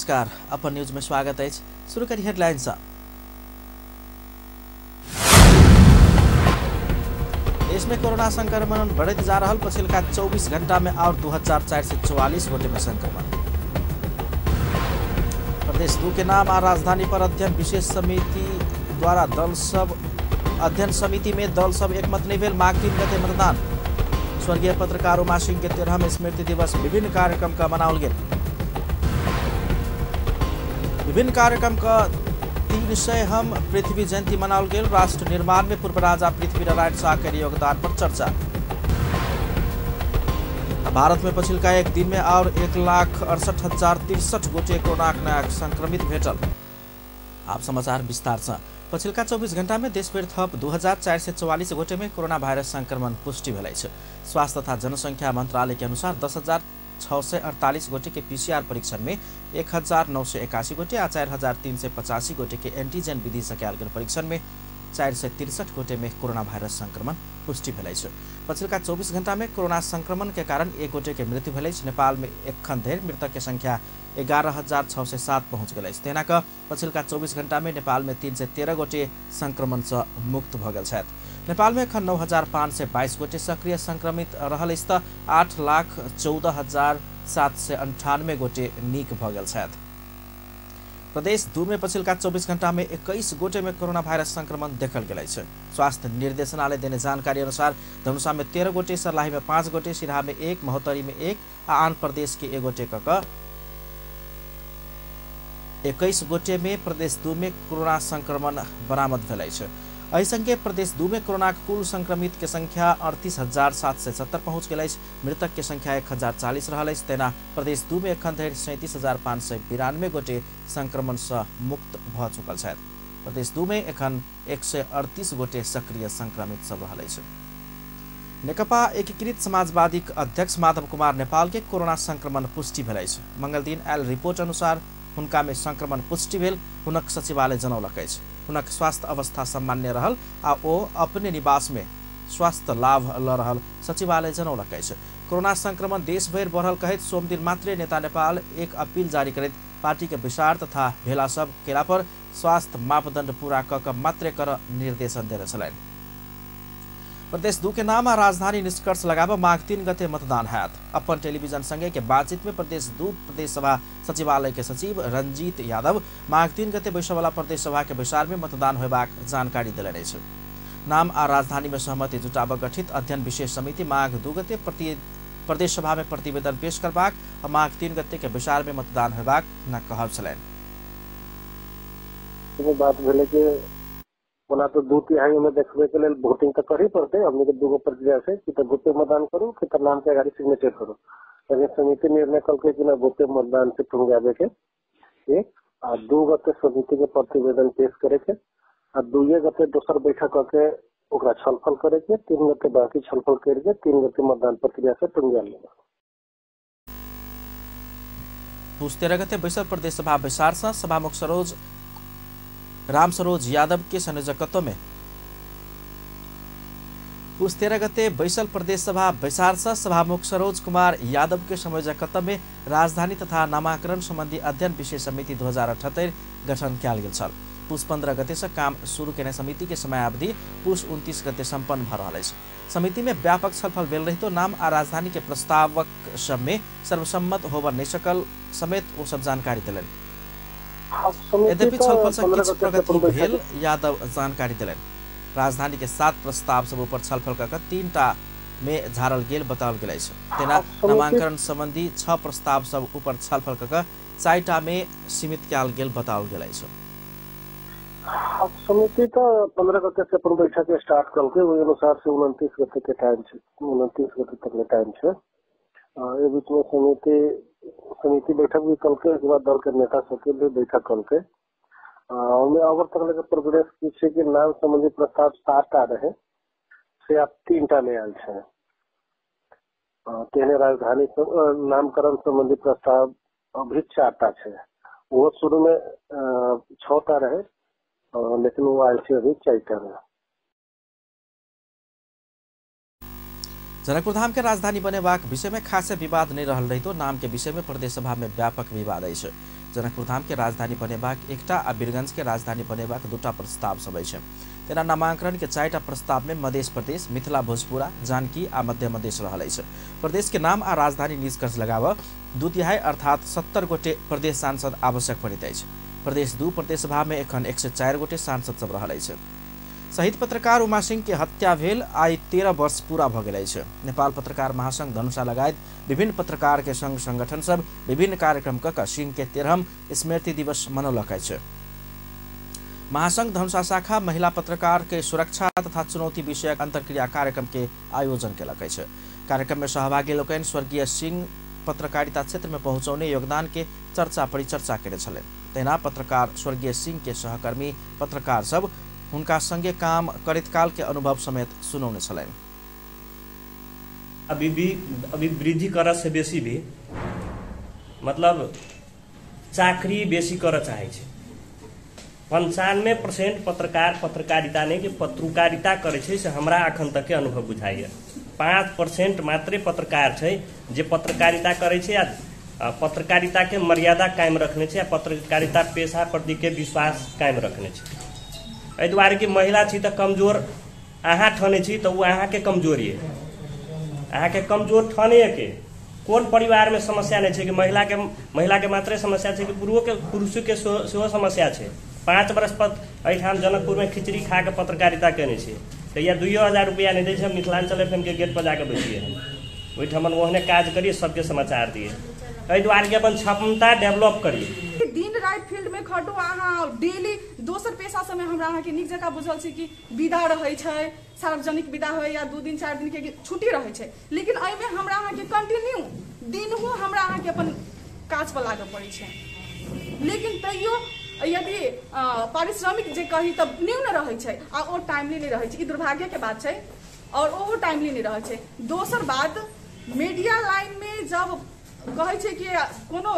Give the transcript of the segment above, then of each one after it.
नमस्कार। अपन न्यूज में स्वागत है। शुरू करी हेडलाइन से। देश में कोरोना संक्रमण बढ़ते जा रहा, पछिलका 24 घंटा में और 2444 गोटे में संक्रमण। प्रदेश 2 के नाम और राजधानी पर अध्ययन विशेष समिति द्वारा दल सब अध्ययन समिति में दल सब एकमत नहीं भेल। माघ 3 गते मतदान। स्वर्गीय पत्रकार उमा सिंह के 13वें स्मृति दिवस विभिन्न कार्यक्रम का मनाओल गेल। विभिन्न कार्यक्रम का 300 हम पृथ्वी जयंती मनाओल गेल। राष्ट्र निर्माण में पूर्व राजा पृथ्वी नारायण शाह के योगदान पर चर्चा। भारत में पछिलका एक दिन में और 1,68,063 गोटे कोरोना नया संक्रमित भेटल। आप समाचार विस्तार से। पछिलका 24 घंटा में देशभरि थप 2444 गोटे में कोरोना वायरस संक्रमण पुष्टि भेल अछि। स्वास्थ्य तथा जनसंख्या मंत्रालय के अनुसार 10,648 गोटे के पीसीआर परीक्षण में 1,981 गोटे आ 4,385 गोटे के एंटीजन विधि से कयल गेल परीक्षण में 463 गोटे में कोरोना वायरस संक्रमण पुष्टि भेल अछि। पछिलका 24 घंटा में कोरोना संक्रमण के कारण 1 गोटे के मृत्यु भेल अछि। नेपाल में एखन धरि मृतक के संख्या 11,607 पहुँच गेल अछि। तेना कऽ पछिलका 24 घंटा में नेपाल में 313 गोटे संक्रमण से मुक्त भऽ गेल छथि। नेपाल में एखन 9,522 गोटे सक्रिय संक्रमित रहल अछि तऽ 8,14,798 गोटे नीक भऽ गेल छथि। प्रदेश 2 में पछिलका 24 घंटा में 21 गोटे में कोरोना वायरस संक्रमण देखल गेल अछि। स्वास्थ्य निर्देशनालय देने जानकारी अनुसार धनुषा में 13 गोटे, सर्लाही में 5 गोटे, सिराहा में 1, महोत्तरी में 1 आ आन प्रदेश के 1 गोटे कऽ 21 गोटे में प्रदेश 2 में कोरोना संक्रमण बरामद भेल अछि। एहि संगे प्रदेश 2 में कोरोना कुल संक्रमित के संख्या 38,770 पहुँच गेल अछि। मृतक के संख्या 1,040 रहल अछि। तेना प्रदेश 2 में एखन धरि 37,592 गोटे संक्रमण से मुक्त भऽ चुकल छथि। प्रदेश 2 में एखन 138 गोटे सक्रिय संक्रमित सब रहल अछि। नेकपा एकीकृत समाजवादी अध्यक्ष माधव कुमार नेपाल के कोरोना संक्रमण पुष्टि भेल अछि। मंगल दिन आयल रिपोर्ट अनुसार हुनका में संक्रमण पुष्टि भेल हुनक सचिवालय जनौलक अछि। हुनक स्वास्थ्य अवस्था सामान्य रहल आ ओ अपने निवास में स्वास्थ्य लाभ ल रहल सचिवालय जनौलक अछि। कोरोना संक्रमण देशभरि बढ़ल कहैत सोमदिन मात्रे नेता नेपाल एक अपील जारी करैत पार्टी के विसार तथा भेला सब केला पर स्वास्थ्य मापदंड पूरा कऽ कऽ मात्रे कर निर्देशन देने छलनि। प्रदेश 2 के नाम आ राजधानी निष्कर्ष लगाब माघ 3 गते मतदान हैत। अपन टेलीविजन संगे के बातचीत में प्रदेश 2 प्रदेश सभा सचिवालय के सचिव रंजीत यादव माघ 3 गते बैसवला प्रदेश सभा के बैसार में मतदान होयबाक जानकारी देलनि अछि। नाम आ राजधानी में सहमति जुटाब गठित अध्ययन विशेष समिति माघ 2 गते प्रदेश सभा में प्रतिवेदन पेश करबाक आ माघ 3 गते के बैसार में मतदान होयबाक हुनक कहब छलनि। बात भेलै कि ओना तो 2/3 में देखबे के लेल वोटिंग तो करही पड़ते। हमनी के 2 प्रक्रिया से कि तो गुप्त मतदान करू कि तो नाम के अगाड़ी सिग्नेचर करू। लेकिन समिति निर्णय कलकै कि ना गुप्त मतदान से टुंगाबे के एक आ 2 गते समिति के प्रतिवेदन पेश करे के आ 2 गते दोसर बैठक करके ओकरा छलफल करे के 3 गते बाकी छलफल करके 3 गते मतदान प्रक्रिया से टुंगा लेगा। पुस 13 गते बैसल प्रदेश सभा बैसार से सभामुख सरोज राम सरोज यादव के संयोजकत्व में पुस 13 गते बैसल प्रदेश सभा बैसार से सभामुख सरोज कुमार यादव के संयोजकत्व में राजधानी तथा नामांकन संबंधी अध्ययन विशेष समिति 2078 गठन कयल गेल छल। पुस 15 गते से काम शुरू केने समिति के समयावधि पुस 29 गते सम्पन्न भऽ रहल अछि। समिति में व्यापक छलफल भेल रहितो नाम आ राजधानी के प्रस्तावक सब में सर्वसम्मत होबऽ नहि सकल समेत ओ सब जानकारी देलनि। यद्यपि छलफल से किछु प्रगति भेल यादव जानकारी देलनि। राजधानी के 7 प्रस्ताव सब ऊपर छलफल कऽ 3टा में झारल गेल बताओल गेल अछि। तेना नामांकन संबंधी 6 प्रस्ताव सब ऊपर छलफल कऽ 4टा में सीमित कयल गेल बताओल गेल अछि। समिति तो 15 गते से अपन बैठक स्टार्ट कलकै, ओहि अनुसार से 29 गते के टाइम छै, 29 गते तक के टाइम छै। एहि बीच में समिति बैठक भी कलकै, ओहिके बाद दल के नेता सबके भी बैठक कलकै। ओहिमे अबर तक के प्रोग्रेस की छै कि नाम संबंधी प्रस्ताव 7टा रहे से आब 3टा में आयल छै। तेहने राजधानी नामकरण संबंधी प्रस्ताव अभी 4टा छै, वो शुरू में 6टा रहे लेकिन वो आयल छै अभी 4टा में। जनकपुरधाम के राजधानी बनेबाक विषय में खासे विवाद नहीं रहल रहितो नाम के विषय में प्रदेश सभा में व्यापक विवाद अछि। जनकपुरधाम के राजधानी बनेबाक एकटा आ वीरगंज के राजधानी बनेबाक दूटा प्रस्ताव सब अछि। तेना नामांकन के 4टा प्रस्ताव में मधेश प्रदेश, मिथिला भोजपुरा, जानकी आ मध्य मधेश रहल अछि। प्रदेश के नाम आ राजधानी निष्कर्ष लगाव 2/3 अर्थात 70 गोटे प्रदेश सांसद आवश्यक पड़ैत अछि। प्रदेश 2 प्रदेश सभा में एखन 104 गोटे सांसद सब रहल अछि। शहीद पत्रकार उमा सिंह के हत्या भेल आइ 13 वर्ष पूरा भ गेल अछि। नेपाल पत्रकार महासंघ धनुषा लगायत विभिन्न पत्रकार के संघ संगठन सब विभिन्न कार्यक्रम क सिंह के 13म स्मृति दिवस मनौलक अछि। महासंघ धनुषा शाखा महिला पत्रकार के सुरक्षा तथा चुनौती विषयक अंतर्क्रिया कार्यक्रम के आयोजन केलक अछि। कार्यक्रम में सहभागी लोकनि स्वर्गीय सिंह पत्रकारिता क्षेत्र में पहुँचौने योगदान के चर्चा परिचर्चा केने छलनि। तहिना पत्रकार स्वर्गीय सिंह के सहकर्मी पत्रकार सब हुनका संगे काम करैत काल के अनुभव समेत सुनौने छलनि। अभी भी अभी वृद्धि कर से बेसी भी मतलब चाकरी बेसी कर चाहे छै। 95% पत्रकार पत्रकारिता नहीं कि पत्रकारिता करे छै, से हमरा अखन तक के अनुभव बुझाइए। 5% मात्रे पत्रकार छै जे पत्रकारिता करे छै आ पत्रकारिता के मर्यादा कायम रखने छै आ पत्रकारिता पेशा प्रति के विश्वास कायम रखने छै। एहि दुआरे कि महिला छी तऽ कमजोर अहाँ ठने छी तऽ ओ अहाँके कमजोरी है, अहाँके कमजोर ठने के कोन परिवार में समस्या नहीं छै कि महिला के मात्रे समस्या छै कि पुरुषो के सेहो समस्या छै। 5 वर्ष पर एहिठाम जनकपुर में खिचड़ी खा के पत्रकारिता केने छै तहिया 2000 रुपया नहीं दै छै। मिथिलांचल एफएम के गेट पर जाके बैठिए, हम ओहिठाम ओहने काज करिए, सबके समाचार दिए। एहि दुआरे के अपन क्षमता डेवलप करिए। दिन राति फील्ड में खटू अहाँ डेली दोसर पेशा समय हमरा अहाँके नीक जकाँ बुझल छै कि विदा रहै छै, सार्वजनिक विदा होइ या 2 दिन 4 दिन के छुट्टी रहै छै, लेकिन एहिमे हमरा अहाँके कंटिन्यू दिनहु हमरा अहाँके अपन काज पर लागऽ पड़ै छै। लेकिन तैयो यदि पारिश्रमिक जे कही तऽ न्यून रहै छै आ ओ टाइमली नहि रहै छै। ई दुर्भाग्यके बात छै और ओहो टाइमली नहि रहै छै। दोसर बात, मीडिया लाइन में जब कहै छै कि कोनो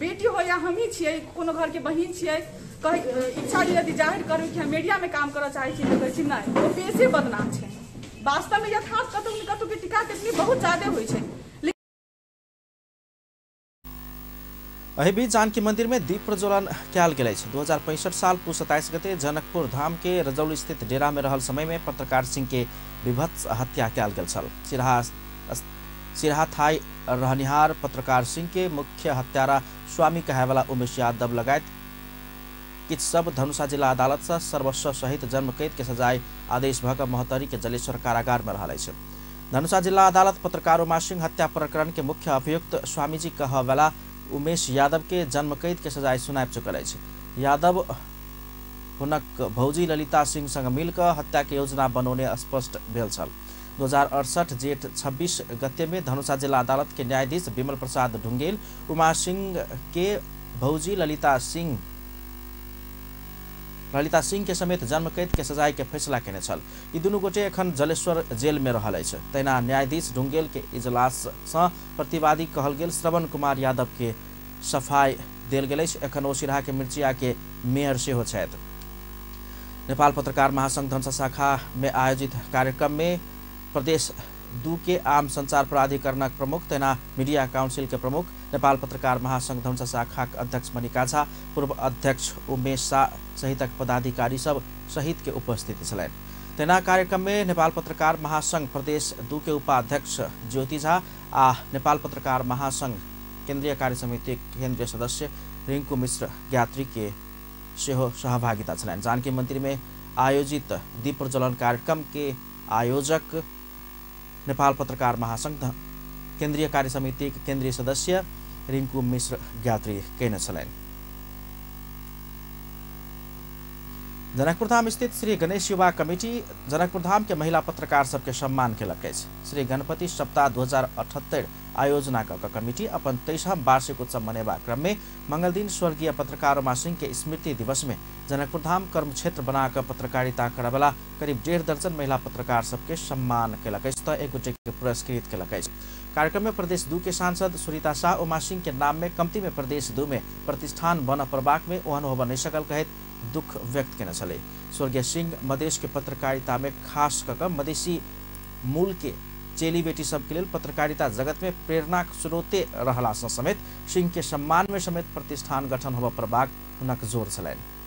बेटी हो या हमही छियै, कोनो घरके बहिन छियै, कहै इच्छा यदि जाहिर करू कि हम मीडियामे काम करऽ चाहै छी तऽ कहै छी नहि, ओ बेसी बदनाम छै। वास्तवमे यथार्थ कतहु ने कतहु के टीका टिप्पणी बहुत ज्यादे होइ छै। एहि बीच जानकी मंदिर में दीप प्रज्वलन कयल गेल अछि। 2065 साल पुस 27 गते जनकपुर धाम के रजौली स्थित डेरा में रहल समय में पत्रकार सिंह के विभत्स हत्या कयल गेल छल। सिरहा थाई रहनिहार पत्रकार सिंह के मुख्य हत्यारा स्वामी कहायवाला उमेश यादव लगायत किछु सब धनुषा जिला अदालत से सर्वस्व सहित जन्म कैद के सजाय आदेश भऽ कऽ महोत्तरी के जलेश्वर कारागार में रहल अछि। धनुषा जिला अदालत पत्रकार उमा सिंह हत्या प्रकरण के मुख्य अभियुक्त स्वामीजी कहवाला उमेश यादव के जन्म कैद के सजाय सुनाबि चुकल अछि। यादव हुनक भौजी ललिता सिंह संग मिलकर हत्या के योजना बनौने स्पष्ट भेल छल। 2068 जेठ 26 गते में धनुषा जिला अदालत के न्यायाधीश विमल प्रसाद ढुंगेल उमा सिंह के भौजी ललिता सिंह के समेत जन्म कैद के सजाय के फैसला केने छल। ई दुनू गोटे एखन जलेश्वर जेल में रहल अछि। तहिना न्यायाधीश ढुंगेल के इजलास सँ प्रतिवादी कहल गेल श्रवण कुमार यादव के सफाई देल गेल अछि। एखन ओ सिरहा के मिर्चिया के मेयर सेहो छथि। नेपाल पत्रकार महासंघ धनुषा शाखा में आयोजित कार्यक्रम में प्रदेश 2 के आम संचार प्राधिकरणक प्रमुख तहिना मीडिया काउंसिल के प्रमुख नेपाल पत्रकार महासंघ धनुषा शाखाक अध्यक्ष मणिका झा, पूर्व अध्यक्ष उमेश शाह सहितक पदाधिकारी सब सहित के उपस्थिति छलनि। तहिना कार्यक्रम में नेपाल पत्रकार महासंघ प्रदेश 2 के उपाध्यक्ष ज्योति झा आ नेपाल पत्रकार महासंघ केंद्रीय कार्य समिति केंद्रीय सदस्य रिंकू मिश्र ज्ञात्री के सेहो सहभागिता छलनि। जानकी मंदिर में आयोजित दीप प्रज्वलन कार्यक्रम के आयोजक नेपाल पत्रकार महासंघ केंद्रीय कार्य समिति के केंद्रीय सदस्य रिंकू मिश्र ज्ञात्री केने छलनि। जनकपुरधाम स्थित श्री गणेश युवा कमिटी जनकपुरधाम के महिला पत्रकार सबके सम्मान केलक अछि। श्री गणपति सप्ताह 2078 आयोजना क कमिटी अपन 23म वार्षिक उत्सव मनेबाक क्रम में मंगलदिन स्वर्गीय पत्रकार उमा सिंह के स्मृति दिवस में जनकपुरधाम कर्म क्षेत्र बनाकर पत्रकारिता करवला करीब 1.5 दर्जन महिला पत्रकार सबके सम्मान केलक अछि तऽ एक गोटे के पुरस्कृत केलक अछि। कार्यक्रम में प्रदेश 2 के सांसद सुरीता शाह उमा सिंह के नाम में कम्ती में प्रदेश 2 में प्रतिष्ठान बन पड़बाक में ओहन होबऽ नहि सकल कहैत दुख व्यक्त केने छलै। स्वर्गीय सिंह मधेश के पत्रकारिता में खास कऽ मधेसी मूल के चेली बेटी सबके लेल पत्रकारिता जगत में प्रेरणाक स्रोते रहला सँ समेत सिंह के सम्मान में समेत प्रतिष्ठान गठन होबय पड़बाक हुनक जोर छलनि।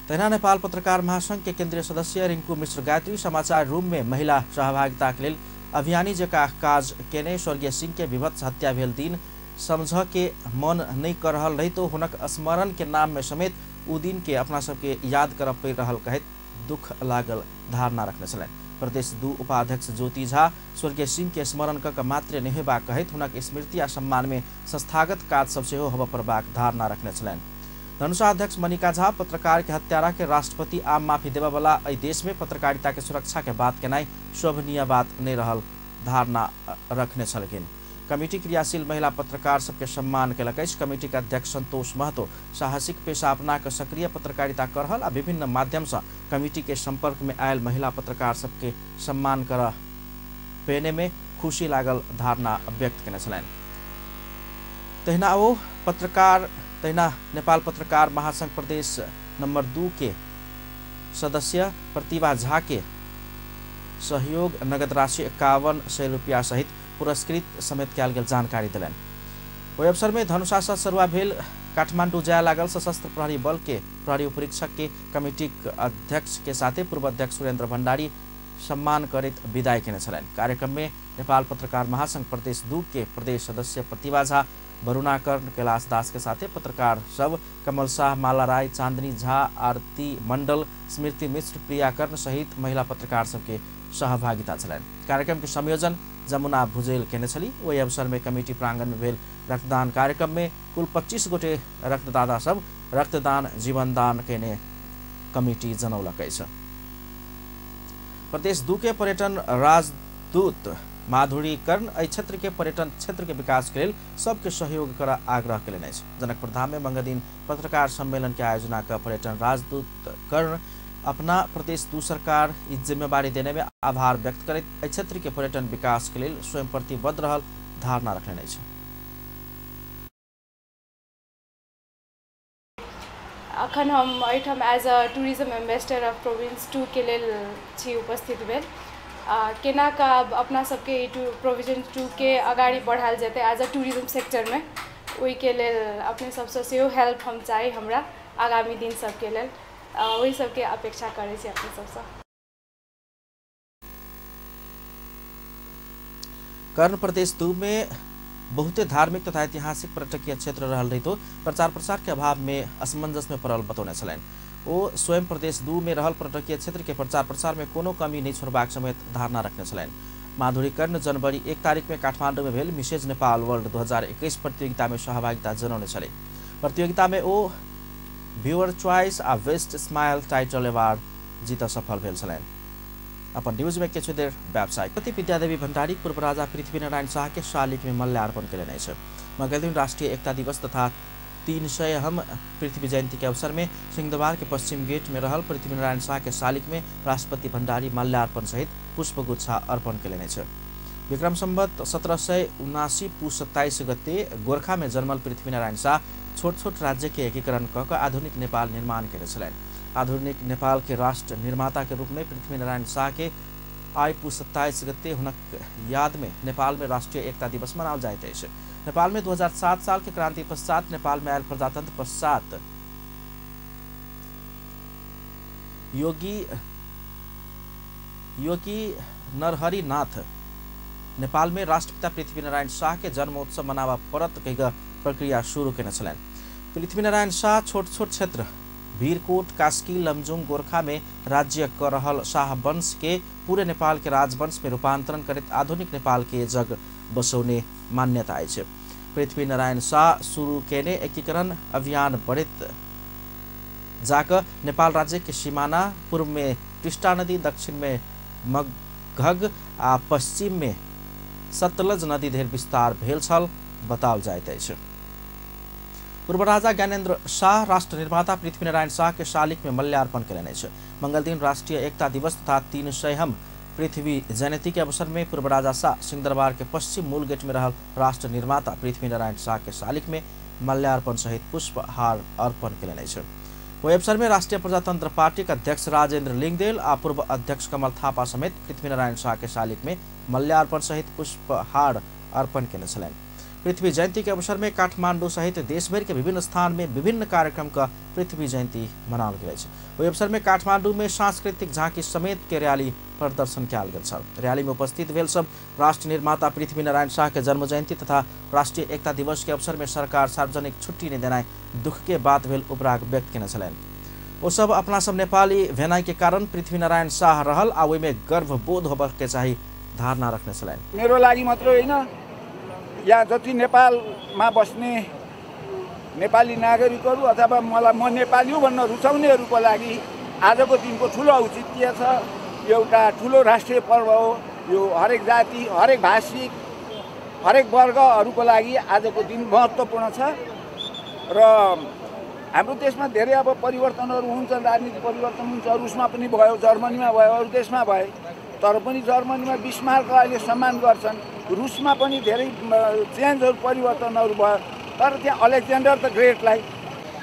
तहिना नेपाल पत्रकार महासंघ के केंद्रीय सदस्य रिंकू मिश्र गायत्री समाचार रूम में महिला सहभागिता के लेल अभियानी जकाँ काज केने स्वर्गीय सिंह के विभत्स हत्या भेल दिन समझ के मन नहीं कर रहल रहितो हुनक स्मरण के नाम में समेत उ दिन के अपना सबके याद करऽ पड़ि रहल कहैत दुख लागल धारणा रखने छलनि। प्रदेश 2 उपाध्यक्ष ज्योति झा स्वर्गीय सिंह के स्मरण कऽ मात्र नहि होयबाक कहैत हुनक स्मृति आ सम्मान में संस्थागत काज सब सेहो होबय पड़बाक धारणा रखने छलनि। धनुषा अध्यक्ष मनिका झा पत्रकार के हत्यारा के राष्ट्रपति आम माफी देववाला एहि देश में पत्रकारिता के सुरक्षा के बात केनाइ शोभनीय बात नहीं रहल धारणा रखने छलखिन। कमिटी क्रियाशील महिला पत्रकार सबके सम्मान केलक अछि। कमिटी के अध्यक्ष संतोष महतो साहसिक पेशा अपना के सक्रिय पत्रकारिता कर रहल आ विभिन्न माध्यम से कमिटी के संपर्क में आयल महिला पत्रकार सबके सम्मान कर पेने में खुशी लागल धारणा व्यक्त केने छलनि। तहिना ओ पत्रकार तहिना नेपाल पत्रकार महासंघ प्रदेश नंबर 2 के सदस्य प्रतिभा झा के सहयोग नगद राशि 5100 रुपया सहित पुरस्कृत समेत कयल गेल जानकारी देलनि। ओहि अवसर में धनुषा सँ सरुआ भेल काठमांडू जाय लागल सशस्त्र प्रहरी बल के प्रहरी उपरीक्षक के कमिटीक अध्यक्ष के साथे पूर्व अध्यक्ष सुरेंद्र भंडारी सम्मान करैत विदाई केने छलनि। कार्यक्रम में नेपाल पत्रकार महासंघ प्रदेश 2 के प्रदेश सदस्य प्रतिभा झा, वरुणा कर्ण, कैलाश दास के साथे पत्रकार सब कमल शाह, माला राय, चांदनी झा, आरती मंडल, स्मृति मिश्र, प्रिया कर्ण सहित महिला पत्रकार सबके सहभागिता छलनि। कार्यक्रम के संयोजन जमुना भुजेल केने छली। ओहि अवसर में कमिटी प्रांगण में भेल रक्तदान कार्यक्रम में कुल 25 गोटे रक्तदाता सब रक्तदान जीवनदान केने कमिटी जनौलक अछि। प्रदेश 2 के पर्यटन राजदूत माधुरी कर्ण एहि क्षेत्र के पर्यटन क्षेत्र के विकास के लेल सबके सहयोग कर आग्रह केलनि अछि। जनकपुर धाम में मंगलदिन पत्रकार सम्मेलन के आयोजना कर पर्यटन राजदूत कर्ण अपना प्रदेश 2 सरकार ई जिम्मेवारी देने में आभार व्यक्त करैत एहि क्षेत्र के पर्यटन विकास के लेल स्वयं प्रतिबद्ध रहल धारणा रखलनि अछि। अखन हम एहिठाम as a tourism ambassador of province 2 के लेल छी उपस्थित भेल। केना का अब अपना सबके ई प्रोविजन 2 के अगाडि बढ़ायल जेतै एज अ टूरिज्म सेक्टरमे, ओहिके लेल अपने सबसँ सेहो हेल्प हम चाही हमरा आगामी दिन सबके लेल, ओहि सबके अपेक्षा करै छी अपने सबसँ। कर्ण प्रदेश 2 में बहुते धार्मिक तथा ऐतिहासिक पर्यटकीय क्षेत्र रहल रहितो प्रचार प्रसार के अभाव में असमंजस में पड़ल बतौने छलनि। ओ स्वयं प्रदेश 2 में रहल पर्यटकीय क्षेत्र के प्रचार प्रसार में कोनो कमी नहीं छोड़बाक समेत धारणा रखने छलनि। माधुरी कर्ण जनवरी 1 तारीख में काठमांडू में भेल मिसेज नेपाल वर्ल्ड 2021 प्रतियोगिता में सहभागिता जनौने छलै। प्रतियोगिता में ओ व्यूअर च्वाइस आ बेस्ट स्माइल टाइटल अवार्ड जीत सफल भेल छलनि। अपन न्यूज में किछु देर व्यावसायिक प्रति विद्यादेवी भण्डारी पूर्व राजा पृथ्वीनारायण शाह के शालिक में माल्यार्पण केलनि अछि। मंगलदिन राष्ट्रीय एकता दिवस तथा 300हम पृथ्वी जयंती के अवसर में सिंहद्वार के पश्चिम गेट में रहल पृथ्वीनारायण शाह के शालिक में राष्ट्रपति भण्डारी माल्यार्पण सहित पुष्पगुच्छा अर्पण केलनि अछि। विक्रम संवत 1779 पुस 27 गते गोरखा में जन्मल पृथ्वीनारायण शाह छोट छोट राज्य के एकीकरण कऽ कऽ आधुनिक नेपाल निर्माण केने छलनि। आधुनिक नेपाल के राष्ट्र निर्माता के रूप में पृथ्वीनारायण शाह के आइ पुस 27 गते हुनक याद में नेपाल में राष्ट्रीय एकता दिवस मनाओल जाइत अछि। नेपाल में 2007 साल के क्रांति पश्चात नेपाल में आयल प्रजातंत्र पश्चात योगी नरहरि नाथ नेपाल में राष्ट्रपिता पृथ्वीनारायण शाह के जन्मोत्सव मनावा पड़त कहि प्रक्रिया शुरू केने छलनि। पृथ्वीनारायण शाह छोट छोट क्षेत्र भीरकोट, कास्की, लमजुङ, गोरखा में राज्य कर रहल शाह वंश के पूरे नेपाल के राजवंश में रूपांतरण करैत आधुनिक नेपाल के जग बसौने मान्यता अछि। पृथ्वीनारायण शाह शुरू केने एकीकरण अभियान बढ़ैत जाकऽ नेपाल राज्य के सीमाना पूर्व में टिस्टा नदी, दक्षिण में मगघग आ पश्चिम में सतलज नदी धरि विस्तार भेल छल बताओल जाइत अछि। पूर्व राजा ज्ञानेन्द्र शाह राष्ट्र निर्माता पृथ्वीनारायण शाह के शालिक में माल्यार्पण केलनि अछि। मंगलदिन राष्ट्रीय एकता दिवस तथा 300हम पृथ्वी जयंती के अवसर में पूर्व राजा शाह सिंहदरबार के पश्चिम मूल गेट में रहल राष्ट्र निर्माता पृथ्वीनारायण शाह के शालिक में माल्यार्पण सहित पुष्पहार अर्पण केलनि अछि। ओहि अवसर में राष्ट्रीय प्रजातंत्र पार्टी के अध्यक्ष राजेंद्र लिंगदेल आ पूर्व अध्यक्ष कमल थापा समेत पृथ्वीनारायण शाह के शालिक में माल्यार्पण सहित पुष्पहार अर्पण केने छलनि। पृथ्वी जयंती के अवसर में काठमांडू सहित देशभर के विभिन्न स्थान में विभिन्न कार्यक्रम का पृथ्वी जयंती मनाओल गेल अछि। ओहि अवसर में काठमांडू में सांस्कृतिक झांकी समेत के रैली प्रदर्शन कयल गेल छल। रैली में उपस्थित भेल सब राष्ट्र निर्माता पृथ्वीनारायण शाह के जन्म जयंती तथा राष्ट्रीय एकता दिवस के अवसर में सरकार सार्वजनिक छुट्टी नहीं देनाइ दुख के बात भेल उपराग व्यक्त केने छलनि। ओ सब अपना सब नेपाली भेनाइ के कारण पृथ्वीनारायण शाह रहल आ ओहिमे गर्व बोध होबक के चाही धारणा रखने छलनि। मेरो लागि मात्र होइन, यहाँ जति नेपालमा बस्ने नेपाली नागरिकहरू अथवा मलाई म नेपाली हुँ भन्न रुचाउनेहरूको लागि आजको दिनको ठुलो औचित्य छ। एउटा ठुलो राष्ट्रिय पर्व हो यो। हरेक जाति, हरेक भाषिक, हरेक वर्गहरूको लागि आजको दिन महत्त्वपूर्ण छ। र हाम्रो देशमा धेरै अब परिवर्तनहरू हुन्छन्, राजनीतिक परिवर्तन हुन्छ। रुसमा पनि भयो, जर्मनीमा भयो, अरू देशमा भए। तर पनि जर्मनीमा बिस्मार्कलाई अहिले सम्मान गर्छन्, रुसमा पनि धेरै चेन्जहरू परिवर्तनहरू भयो। तर त्यहाँ अलेक्जेन्डर the ग्रेटलाई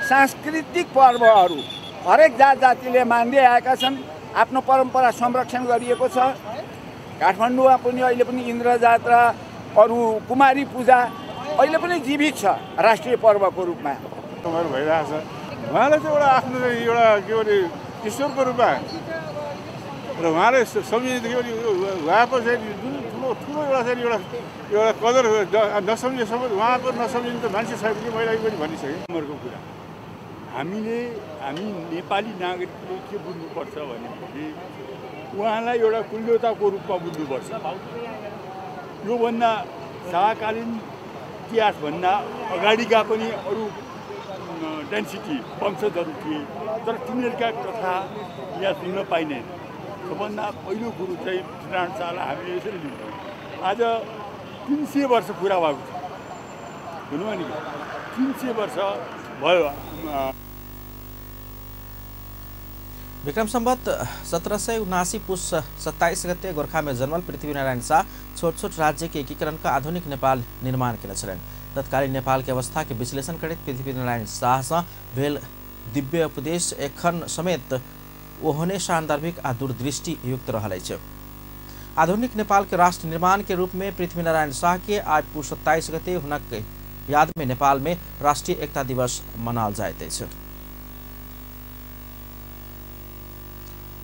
सांस्कृतिक पर्वहरू हरेक जात जातिले मान्दै आएका छन्, आफ्नो परम्परा संरक्षण गरिएको छ। काठमाडौँमा पनि अहिले पनि इन्द्र जात्रा, अरू कुमारी पूजा अहिले पनि जीवित छ राष्ट्रिय पर्वको रूपमा। भइरहेको छ। उहाँलाई चाहिँ एउटा आफ्नो एउटा के भने ईश्वरको रूपमा र उहाँले सम्झिने के भने उहाँको चाहिँ जुन ठुलो ठुलो एउटा चाहिँ एउटा एउटा कदर नसम्झेसम्म उहाँको नसम्झिने त मान्छे छैन कि मैले पनि भनिसकेँ। उमेरको कुरा हामीले हामी नेपाली नागरिकले के बुझ्नुपर्छ भनेपछि उहाँलाई एउटा कुलदेवताको रूपमा बुझ्नुपर्छ। योभन्दा शाहकालीन इतिहासभन्दा अगाडिका पनि अरू डेन्सिटी वंशजहरू थिए, तर तिनीहरूका कथा यहाँ सुन्न पाइने। सबभन्दा पहिलो कुरो चाहिँ पृथ्वीनारायण शाहलाई हामीले यसरी लिन्छौँ। आज 300 वर्ष पुरा भएको छ, भन्नुभयो नि, 300 वर्ष भयो। विक्रम संवत 1779 पुष 27 गते गोरखा में जन्मल पृथ्वीनारायण शाह छोट छोट राज्य के एकीकरण का आधुनिक नेपाल निर्माण केने छलनि। तत्कालीन नेपाल के अवस्था के विश्लेषण करैत पृथ्वीनारायण शाह सँ भेल दिव्य उपदेश एखन समेत ओहने सान्दर्भिक आ दूरदृष्टि युक्त रहल अछि। आधुनिक नेपाल के राष्ट्र निर्माण के रूप में पृथ्वीनारायण शाह के आज पुष 27 गते हुनक याद में नेपाल में राष्ट्रीय एकता दिवस मनाओल जाइत अछि।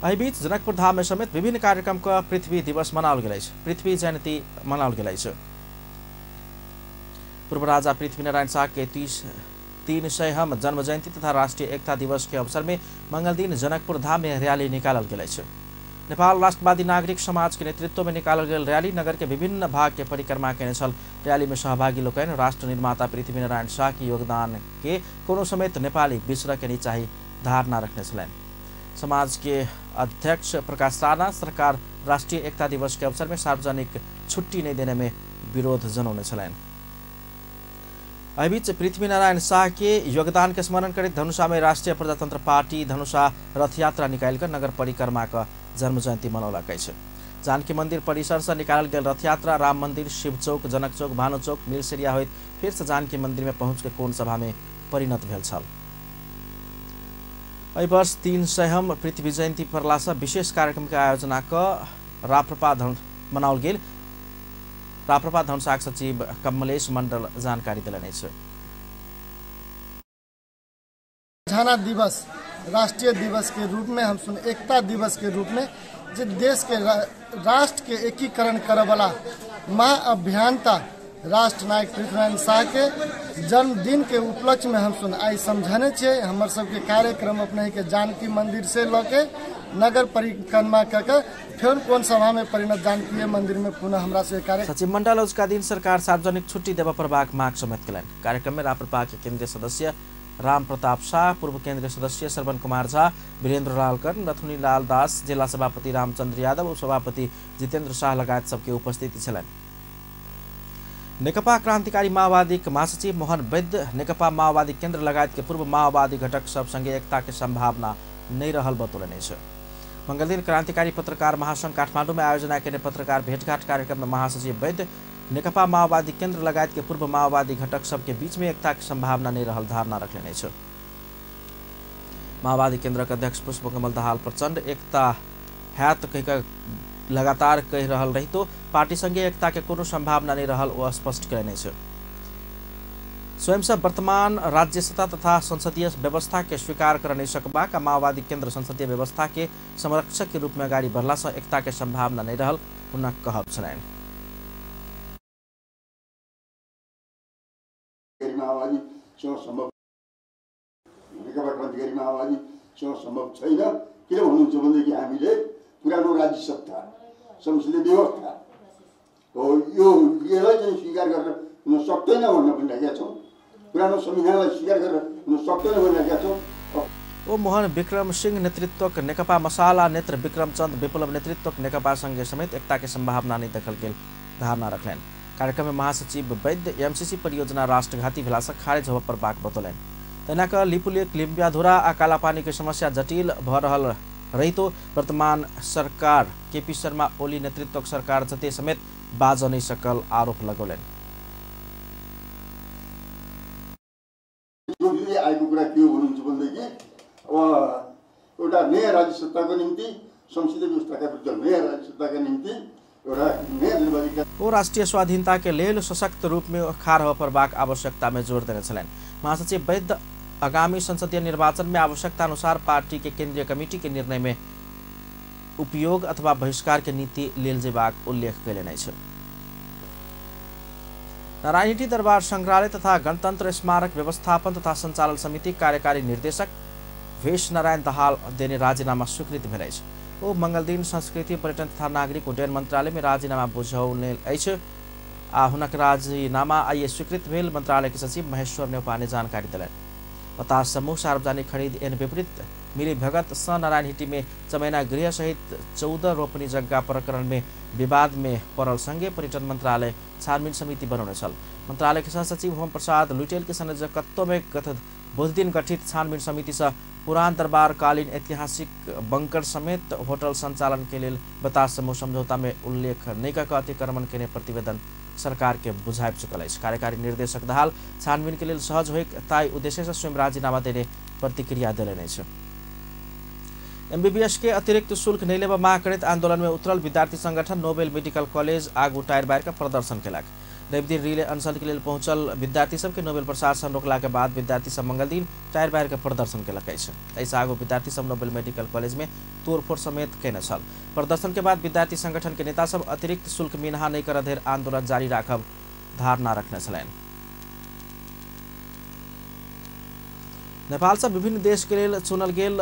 एहि बीच जनकपुर धाम में समेत विभिन्न कार्यक्रम का पृथ्वी दिवस मनाओल गेल अछि। पृथ्वी जयंती मनाओल गेल अछि। पूर्व राजा पृथ्वीनारायण शाह के 300 जन्म जयंती तथा राष्ट्रीय एकता दिवस के अवसर में मंगलदिन जनकपुर धाम में रैली निकालल गेल अछि। नेपाल राष्ट्रवादी नागरिक समाज के नेतृत्व में निकालल गेल रैली नगर के विभिन्न भाग के परिक्रमा केने छल। रैली में सहभागी लोकनि राष्ट्र निर्माता पृथ्वीनारायण शाह के योगदान के कोनो समेत नेपाली बिसरऽ के नहीं चाही धारणा रखने छलनि। समाज के अध्यक्ष प्रकाश राणा सरकार राष्ट्रीय एकता दिवस के अवसर में सार्वजनिक छुट्टी नहीं देने में विरोध जनौने छलनि। एहि बीच पृथ्वीनारायण शाह के योगदान के स्मरण करैत धनुषा में राष्ट्रीय प्रजातंत्र पार्टी धनुषा रथ यात्रा निकालि कऽ नगर परिक्रमा कऽ जन्म जयंती मनौलक अछि। जानकी मंदिर परिसर से निकालल गेल रथ यात्रा राम मंदिर, शिव चौक, जनक चौक, भानु चौक, मिलसेरिया होइत फिर से जानकी मंदिर में पहुँच के कोण सभा में परिणत भेल छल। एहि वर्ष 300 पृथ्वी जयंती पड़ला से विशेष कार्यक्रम के आयोजना कऽ राप्रपा मनाओल गेल। राप्रपा धनुषाक सचिव कमलेश मंडल जानकारी देलनि अछि। झाना दिवस राष्ट्रीय दिवस के रूप में हम सुन एकता दिवस के रूप में जे देश के राष्ट्र के एकीकरण करे वाला महाअभियंता राष्ट्रनायक पृथ्वीनारायण शाह के जन्मदिन के उपलक्ष्य में हम सुन आई समझने छे। हमर सबके कार्यक्रम अपने के जानकी मंदिर से ल के नगर परिक्रमा कर फिर कोन सभा में परिणत जानकी मंदिर में पुनः हमरा से कार्य सचिव मंडल उसका दिन सरकार सार्वजनिक छुट्टी देवा पड़बाक माग समेत कयलनि। कार्यक्रम में राप्रपा के केंद्रीय सदस्य राम प्रताप शाह, पूर्व केंद्रीय सदस्य श्रवण कुमार झा, वीरेंद्र लाल कर्ण, रथुनी लाल दास, जिला सभापति रामचंद्र यादव, उपसभापति जितेंद्र शाह लगायत सबके उपस्थिति छलनि। नेकपा क्रांतिकारी माओवादी के महासचिव मोहन वैद्य नेकपा माओवादी केंद्र लगायत के पूर्व माओवादी घटक सब संगे एकता के संभावना नहीं रहल बतौलनि अछि। मंगलदिन क्रांतिकारी पत्रकार महासंघ काठमाडौँ में आयोजना केने पत्रकार भेटघाट कार्यक्रम में महासचिव वैद्य नेकपा माओवादी केन्द्र लगायत के पूर्व माओवादी घटक सबके बीच में एकता के संभावना नहीं रहल धारणा रखने अछि। माओवादी केन्द्रक अध्यक्ष पुष्पकमल दाहाल प्रचण्ड एकता हैत कहि लगातार कहि रहल रहितो पार्टी संगे एकता के कोनो संभावना नहीं रहल ओ स्पष्ट कयने अछि। स्वयं से वर्तमान राज्य सत्ता तथा संसदीय व्यवस्था के स्वीकार कर नहीं सकबाक आ माओवादी केन्द्र संसदीय व्यवस्था के संरक्षक के रूप में अगाडि बढ़ला से एकता के संभावना नहीं रहल हुनक कहब छलनि। माओवादीसँग सम्भव नेकपा क्रान्तिकारी माओवादीसँग सम्भव छैन। किन भन्नुहुन्छ भनेदेखि हामीले पुरानो राज्य सत्ता संसदीय व्यवस्था हो यो यसलाई चाहिँ स्वीकार गरेर हुन सक्दैन भन्न पनि राखेका छौँ। पुरानो संविधानलाई स्वीकार गरेर हुन सक्दैन भनिराखेका छौँ। ओ मोहन विक्रम सिंह नेतृत्वक नेकपा मसाला नेत्र विक्रमचंद विप्लव नेतृत्वक नेकपा संगे समेत एकता के संभावना नहीं देखल गेल धारणा रखलनि। कार्यक्रम में महासचिव वैद्य एमसीसी परियोजना राष्ट्रघाती भेला से खारिज होबय पड़बाक बतौलनि। तहिना कऽ लिपुलेख लिम्बियाधुरा आ कालापानी के समस्या जटिल भऽ रहल रहितो वर्तमान सरकार केपी शर्मा ओली नेतृत्वक सरकार जते समेत बाजऽ नहि सकल आरोप लगौलनि। आएको कुरा के हो भन्नुहुन्छ भनेदेखि अब एउटा नयाँ राज्य सत्ताको निम्ति संसदीय व्यवस्थाका विरुद्ध नयाँ राज्य सत्ताका निम्ति एउटा नयाँ जनवादी ओ राष्ट्रिय स्वाधीनता के लेल सशक्त रूप में खाड़ होबय पड़बाक आवश्यकता में जोर देने छलनि। महासचिव वैद्य आगामी संसदीय निर्वाचन में आवश्यकता अनुसार पार्टी के केंद्रीय कमेटी के निर्णय में उपयोग अथवा बहिष्कार के नीति लेल जेबाक उल्लेख कयलनि अछि। नारायणहिटी दरबार संग्रहालय तथा गणतंत्र स्मारक व्यवस्थापन तथा संचालन समिति कार्यकारी निर्देशक भेष नारायण दाहाल देने राजीनामा स्वीकृत भेल अछि। ओ मंगलदिन संस्कृति पर्यटन तथा नागरिक उड्डयन मंत्रालय में राजीनामा बुझौने अछि आ हुनक राजीनामा आइए स्वीकृत भेल मंत्रालय के सचिव महेश्वर नेउपाने जानकारी देलनि। बतास समूह सार्वजनिक खरीद एन विपरीत मिली भगत स नारायणहिटी में चमैना गृह सहित 14 रोपनी जग्गा प्रकरण में विवाद में पड़ल संगे पर्यटन मंत्रालय छानबीन समिति बनौने छल। मंत्रालय के सहसचिव होम प्रसाद लुटेल के संयोजकत्व में गत बुधदिन गठित छानबीन समिति से पुरान दरबारकालीन ऐतिहासिक बंकर समेत होटल संचालन के लेल बतास समूह समझौता में उल्लेख नहि कऽ अतिक्रमण केने प्रतिवेदन सरकार के बुझाबि चुकल अछि। कार्यकारी निर्देशक दाहाल छानबीन के लेल सहज होइक ताहि उद्देश्य से स्वयं राजीनामा देने प्रतिक्रिया देलनि अछि। एमबीबीएस के अतिरिक्त शुल्क नहि लेबऽ मांग करैत आंदोलन में उतरल विद्यार्थी संगठन नोबेल मेडिकल कॉलेज आगू टायर बारि कऽ प्रदर्शन केलक। रविदिन रिले अनशन के लेल पहुंचल विद्यार्थी सबके नोबेल प्रशासन रोकला के बाद विद्यार्थी सब मंगलदिन टायर बारि कऽ प्रदर्शन केलक अछि। एहिसँ आगू विद्यार्थी सब नोबेल मेडिकल कॉलेज में तोड़फोड़ समेत केने छल। प्रदर्शन के बाद विद्यार्थी संगठन के नेता सब अतिरिक्त शुल्क मिनहा नहि करऽ धरि आंदोलन जारी राखब धारणा रखने छलनि। नेपाल से विभिन्न देश के लेल चुनल गेल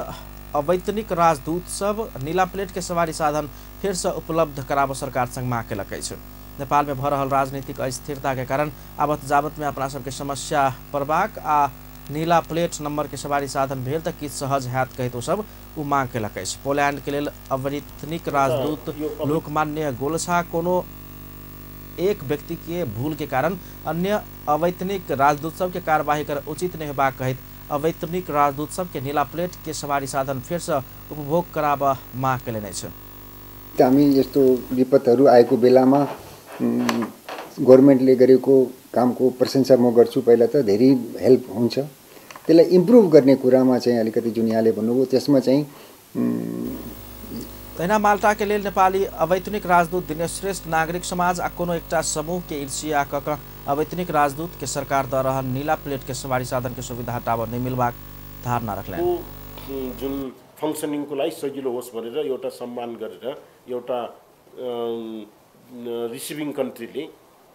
अवैतनिक राजदूत सब नीला प्लेट के सवारी साधन फेर से उपलब्ध कराबऽ सरकार संग मांग केलक अछि। नेपाल में भऽ रहल राजनीतिक अस्थिरता के कारण आवत जावत में अपना सबके समस्या पड़बाक आ नीला प्लेट नंबर के सवारी साधन भेल तऽ किछु सहज हैत कहैत ओ सब ओ मांग केलक अछि। पोलैंड के लेल अवैतनिक राजदूत लोकमान्य गोलछा कोनो एक व्यक्ति के भूल के कारण अन्य अवैतनिक राजदूत सबके कार्यवाही कर उचित नहि होबाक कहैत अवैतनिक राजदूत सबके नीला प्लेट के सवारी साधन फेर से उपभोग कराबऽ मांग केलनि अछि। हामी यस्तो विपदहरू आएको बेलामा गभर्मेन्टले गरेको कामको प्रशंसा म गर्छु। पहिला त धेरै हेल्प हुन्छ, त्यसलाई इम्प्रुभ गर्ने कुरामा चाहिँ अलिकति जुन यहाँले भन्नुभयो त्यसमा चाहिँ। तहिना माल्टा के लेल नेपाली अवैतनिक राजदूत दिनेश श्रेष्ठ नागरिक समाज आ कोनो एकटा समूह के ईर्ष्या कऽ कऽ अवैतनिक राजदूत के सरकार दऽ रहल नीला प्लेट के सवारी साधन के सुविधा हटाबऽ नहि मिलबाक धारणा रखलनि। जुन फङ्सनिङको लागि सजिलो होस् भनेर एउटा सम्मान गरेर एउटा रिसिभिङ कन्ट्रीले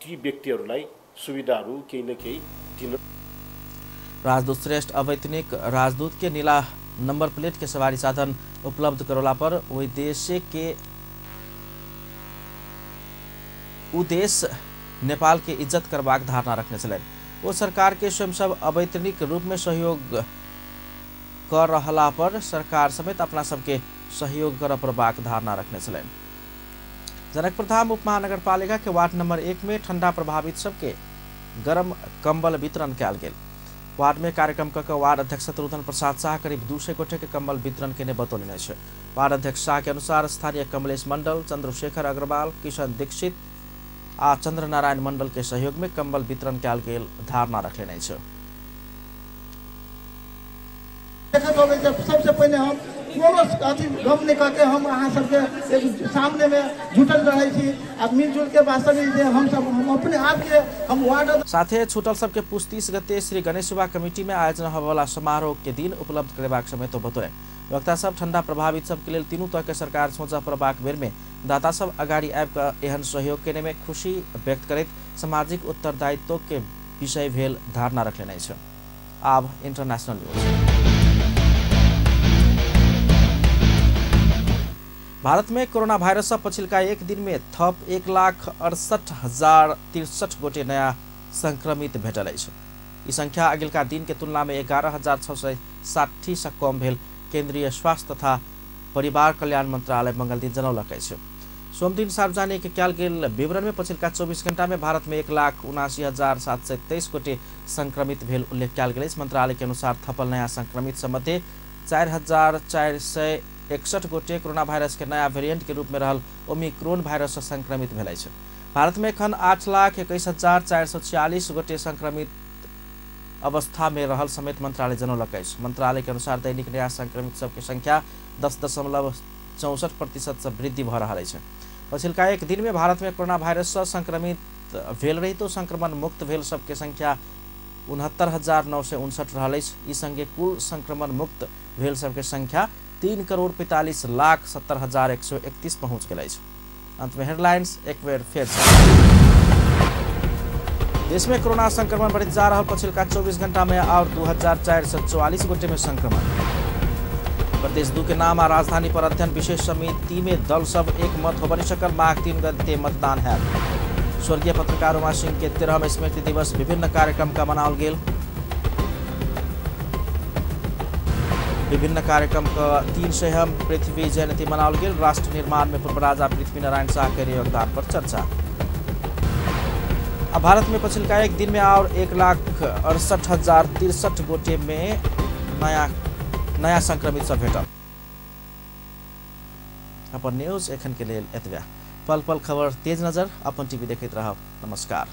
ती व्यक्तिहरूलाई सुविधाहरू केही न केही दिन। राजदूत श्रेष्ठ अवैतनिक राजदूत के नीला नंबर प्लेट के सवारी साधन उपलब्ध करौला पर ओहि देश के उ देश नेपाल के इज्जत करबाक धारणा रखने छलनि। ओ सरकार के स्वयं सब अवैतनिक रूप में सहयोग कर रहला पर सरकार समेत अपना सबके सहयोग करऽ पड़बाक धारणा रखने छलनि। जनकपुरधाम उपमहानगरपालिका के वार्ड नंबर 1 में ठंडा प्रभावित सबके गरम कंबल वितरण कयल गेल। वार्ड में कार्यक्रम क वार्ड अध्यक्ष शत्रुघ्न प्रसाद शाह करीब 200 गोटे के कम्बल वितरण केने बतौलनि अछि। वार्ड अध्यक्ष शाह के अनुसार स्थानीय कमलेश मंडल, चंद्रशेखर अग्रवाल, किशन दीक्षित आ चंद्रनारायण मंडल के सहयोग में कम्बल वितरण कयल गेल धारणा रखलनि अछि। सबसे पहले हम कोनो अथी गम नहीं करके हम अहाँ सबके एक सामने में जुटल रहे छी आ मिलजुल के वास्तविक जे हम सब हम अपने आप के हम वार्ड साथे छूटल सबके पुस 30 गते श्री गणेश सेवा कमिटी में आयोजन होबयवला समारोह के दिन उपलब्ध करेबाक समेत बतौलनि। वक्ता सब ठंडा प्रभावित सबके लेल तीनू तरह के सरकार सोचा पड़बाक बेर में दाता सब अगाडि आबि कऽ एहन सहयोग केने में खुशी व्यक्त करैत सामाजिक उत्तरदायित्व के विषय भेल धारणा रखलनि अछि। आब इंटरनेशनल न्यूज। भारत में कोरोना वायरस से पछिलका एक दिन में थप 1,68,063 गोटे नया संक्रमित भेटल अछि। ई संख्या अगिलका दिन के तुलना में 11,660 से कम भेल केंद्रीय स्वास्थ्य तथा परिवार कल्याण मंत्रालय मंगल दिन जनौलक अछि। सोमदिन सार्वजनिक कयल गेल विवरण में पछिलका 24 घंटा में भारत में 1,79,723 गोटे संक्रमित भेल उल्लेख कयल गेल अछि। मंत्रालय के अनुसार थपल नया संक्रमित मध्ये 4,461 गोटे कोरोना वायरस के नया वेरिएंट के रूप में रहल ओमिक्रोन वायरस से संक्रमित भेल अछि। भारत में एखन 8,21,446 गोटे संक्रमित अवस्था में रहल समेत मंत्रालय जनौलक अछि। मंत्रालय के अनुसार दैनिक नया संक्रमित सबके संख्या 10.64% से वृद्धि भऽ रहल अछि। पछिलका एक दिन में भारत में कोरोना वायरस से संक्रमित भेल रहितो संक्रमण मुक्त भेल सबके संख्या 69,959 रहल अछि। ई संगे कुल संक्रमण मुक्त भेल सबके संख्या 3,45,70,131 पहुँच गेल अछि। अंत में हेडलाइंस एक बेर फेर। देश में कोरोना संक्रमण बढ़ित जा रहा, पछिलका 24 घंटा में और 2,444 गोटे में संक्रमण। प्रदेश 2 के नाम आ राजधानी पर अध्ययन विशेष समिति में दल सब एक मत हो बनी सकल, माघ 3 गते मतदान है। स्वर्गीय पत्रकार उमा सिंह के 13वां स्मृति दिवस विभिन्न कार्यक्रम का मनाओल गेल। विभिन्न कार्यक्रम का 300वां पृथ्वी जयंती मनाओल गेल। राष्ट्र निर्माण में पूर्व राजा पृथ्वी नारायण शाह के योगदान पर चर्चा। अब भारत में पछिलका एक दिन में और 1,68,063 गोटे में नया संक्रमित सब भेटल। अपन न्यूज एखन के लेल एतबे। पल पल खबर तेज नजर अपन टीवी देखैत रहब। नमस्कार।